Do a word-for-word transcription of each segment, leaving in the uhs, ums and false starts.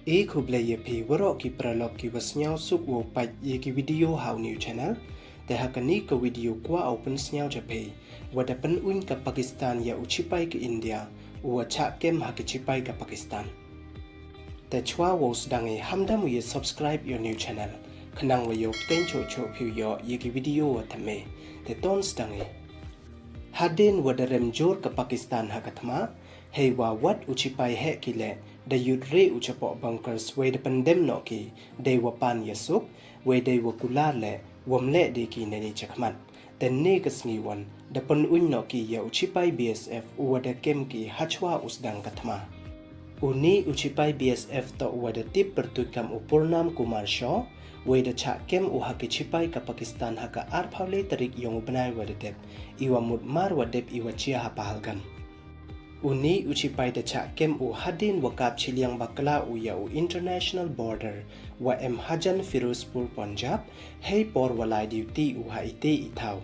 E khublei ya phi waroh ki paralok ki wa sniawsuk wow pait ya ki video ha u new channel. Te ha kani ka video kwah u pynsniaw cha phi, wa da pynuiñ ka Pakistan ya u chipai ka India, u wa chah kem ha ki chipai ka Pakistan. Te chwa wow sdang i, hamdam u ya subscribe ya u new channel, khnang wa yow pteng choh choh phi u yoh ya ki video wa thymme. Te ton sdang i. Hadien wa da rem jur ka Pakistan ha ka thma, hei wa wat u chipai heh ki leh, da yut re u chapoh bunkers, wei da pyndem noh ki, dei wa pan ya suk, wei dei wa kular leh, wam leh de ki neini chakhmat. Te ne ka sngi wan, da pynuiñ noh ki ya u chipai B S F u wa da kem ki hachwa u sdang ka thma. U ni u chipai B S F toh u wa da tip pyrtuit kam u Purnam Kumar Shaw, wei da chah kem u ha ki chipai ka Pakistan ha ka arphaw le tarik yong u bnai wa da dep, i wa mut mar wa dep i wa chia ha Pahalgam. U ni u chipai da chah kem u hadien wa kap chiliang bakla u ya u international border, wa em hajan Firozpur Punjab, hei por wa lai duty u ha ite i thaw.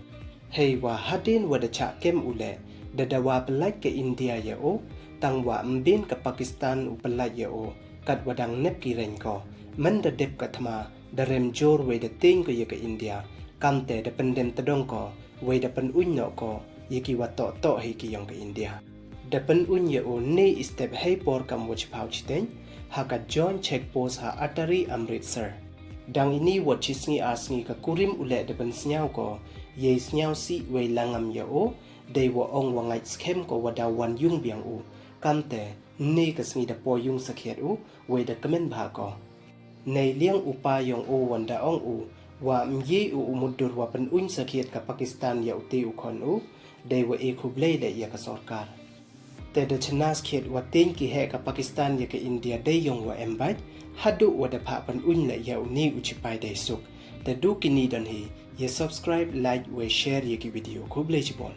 Hei wa hadien wa da chah kem u leh, da dawa pyllait ka India ya u, tang wa mbin ka Pakistan u pyllait ya u, kat wa dang nep ki rein ko. Man da dep ka thma, da rem jur wei da teng ko ya ka India, kamte da pyndem tdong ko, wei da pynuiñ noh ko ya ki wa toh toh hei ki yong ka India. Da pynuiñ ya u ne i step hei por kam wa chiphaw chiteng, ha ka joint check post ha Attari Amritsar. Dang ini wa chi sngi ar sngi ka kurim u leh da pynsniaw ko, yei sniaw sih wei langam ya u, dei wa ong wa ngait skhem ko wa da wan yung biang u, kamte, ne ka sngi da po yung sakhiat u, wei da kmen bha ko. Nei liang u pa yong u wan da ong u, wa mye u u mutdur wa pynuiñ sakhiat ka Pakistan ya u te u khon u, dei wa e khublei leh ya ka sorkar. Te da chna sakhiat wa teng ki heh ka Pakistan ya ka India dei yong wa em bait, haduh wa da phah pynuiñ leh ya u ni u chipai dei suk. Te du kini don hi, ya subscribe, like, wei share ya ki video. Khublei chibon.